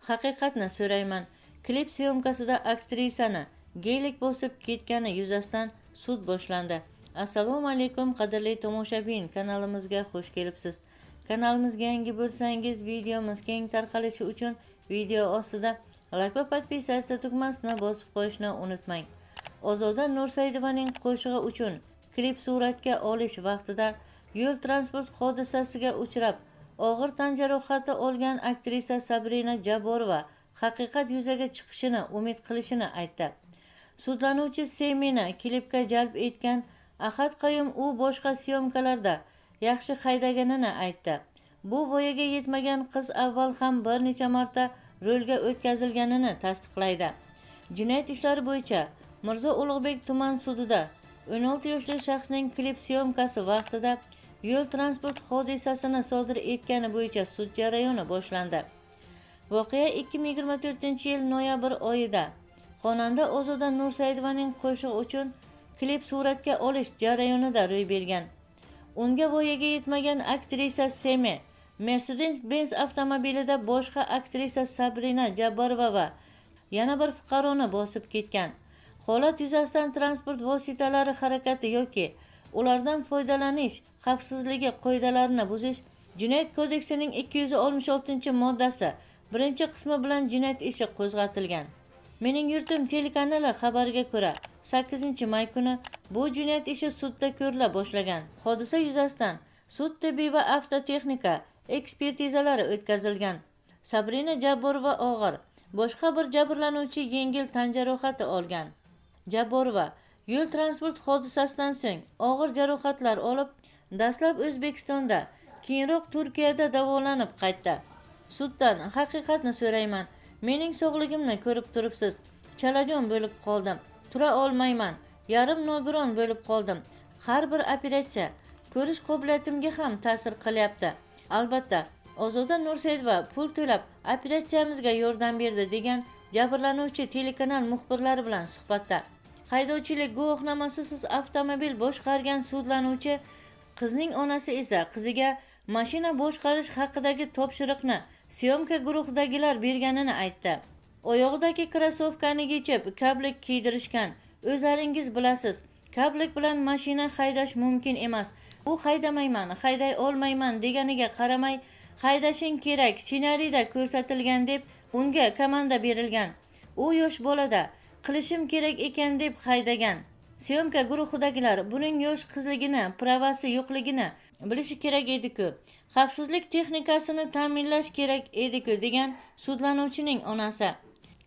Haqiqatni so'rayman. Klip syomkasida aktrisani gelik bosib ketgani yuzasidan sud boshlandi. Assalomu alaykum qadrli tomoshabin, kanalimizga xush kelibsiz. Kanalimizga yangi bo'lsangiz, videomiz keng tarqalishi uchun video ostida like va podpisatsiya tugmasini bosib qo'yishni unutmang. Ozoda Nursaidovaning qo'shig'i uchun klip suratga olish vaqtida yo'l transport hodisasiga uchrab og'ir tan jarohati olgan aktrisa Sabrina Jabborova haqiqat yuzaga chiqishini umid qilishini aytdi. Sudlanuvchi Semini klipga jalb etgan Ahad Qayum u boshqa syomkalarda yaxshi haydaganini aytdi. Bu voyaga yetmagan qiz avval ham bir necha marta rolga o'tkazilganini tasdiqlaydi. Jinoyat ishlari bo'yicha Mirzo Ulug'bek tuman sudida 16 yoshli shaxsning klip syomkasi vaqtida yo'l transport hodisasini sodir etgani bo'yicha sud jarayoni boshlandi. Voqea 2024-yil noyabr oyida xonanda Ozoda Nursaidovaning qo'shig'i uchun klip suratga olish jarayonida ro'y bergan. Unga voyaga yetmagan aktrisa Semi Mercedes-Benz avtomobilida boshqa aktrisa Sabrina Jabborova va yana bir fuqaroni bosib ketgan. Holat yuzasidan transport vositalari harakati yoki ulardan foydalanish xavfsizligi qoidalarini buzish Jinoyat kodeksining 266-moddasi 1-qismi bilan jinoyat ishi qo'zg'atilgan. Mening yurtim telekanali xabariga ko'ra, 8-may kuni bu jinoyat ishi sudda ko'rila boshlagan. Hodisa yuzasidan sud tibbiy va avtotexnika ekspertizalari o'tkazilgan. Sabrina Jabborova og'ir, boshqa bir jabrlanuvchi yengil tan jarohati olgan. Jabborova yo'l transport hodisasidan so'ng og'ir jarohatlar olib, dastlab O'zbekistonda, keyinroq Turkiyada davolanib qaytdi. Suddan haqiqatni so'rayman. Mening sog'ligimni ko'rib turibsiz. Chalajon bo'lib qoldim. Tura olmayman. Yarim nogiron bo'lib qoldim. Har bir operatsiya ko'rish qobiliyatimga ham ta'sir qilyapti. Albatta, Ozoda Nursaidova pul to'lab operatsiyamizga yordam berdi degan jabrlanuvchi telekanal muxbirlari bilan suhbatda. Haydovchilik guvohnomasisiz avtomobil boshqargan sudlanuvchi qizning onasi esa qiziga mashina boshqarish haqidagi topshiriqni syomka guruhidagilar berganini aytdi. Oyog'idagi krossovkani yechib, kablik kiydirishgan. O'zlaringiz bilasiz, kablik bilan mashina haydash mumkin emas. U haydamayman, hayday olmayman deganiga qaramay, haydashing kerak, ssenariyda ko'rsatilgan deb unga komanda berilgan. U yosh bolada qilishim kerak ekan deb haydagan. Syomka guruhidagilar buning yosh qizligini, pravasi yo'qligini bilishi kerak edi-ku. Xavfsizlik texnikasini ta'minlash kerak edi-ku degan sudlanuvchining onasi.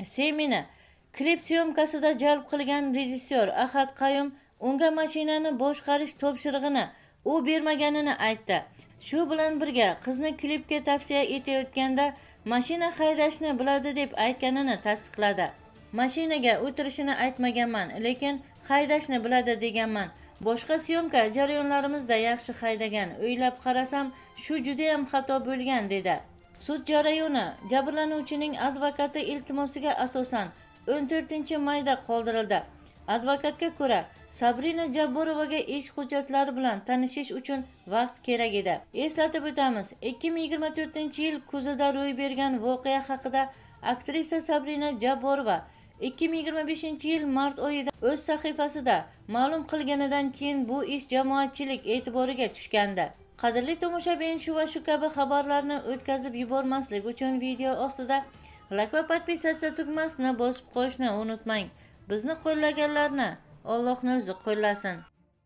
Semini klip syomkasida jalb qilgan rejissyor Ahad Qayum unga mashinani boshqarish topshirig'ini u bermaganini aytdi. Shu bilan birga qizni klipga tavsiya etayotganda mashina haydashni biladi deb aytganini tasdiqladi. Mashinaga o'tirishini aytmaganman, lekin haydashni biladi deganman. Boshqa syomka jarayonlarimizda yaxshi haydagan. O'ylab qarasam, shu juda ham xato bo'lgan dedi. Sud jarayoni jabrlanuvchining advokati iltimosiga asosan 14-mayda qoldirildi. Advokatga ko'ra, Sabrina Jabborovaga ish hujjatlari bilan tanishish uchun vaqt kerak edi. Eslatib o'tamiz, 2024-yil kuzida ro'y bergan voqea haqida aktrisa Sabrina Jabborova 2025-yil mart oyida o'z sahifasida ma'lum qilganidan keyin bu ish jamoatchilik e'tiboriga tushgandi. Qadrli tomoshabin, shu va shu kabi xabarlarni o'tkazib yubormaslik uchun video ostida like va podpisatsiya tugmasini bosib qo'yishni unutmang. Bizni qo'llaganlarni Allohning o'zi qo'llasin.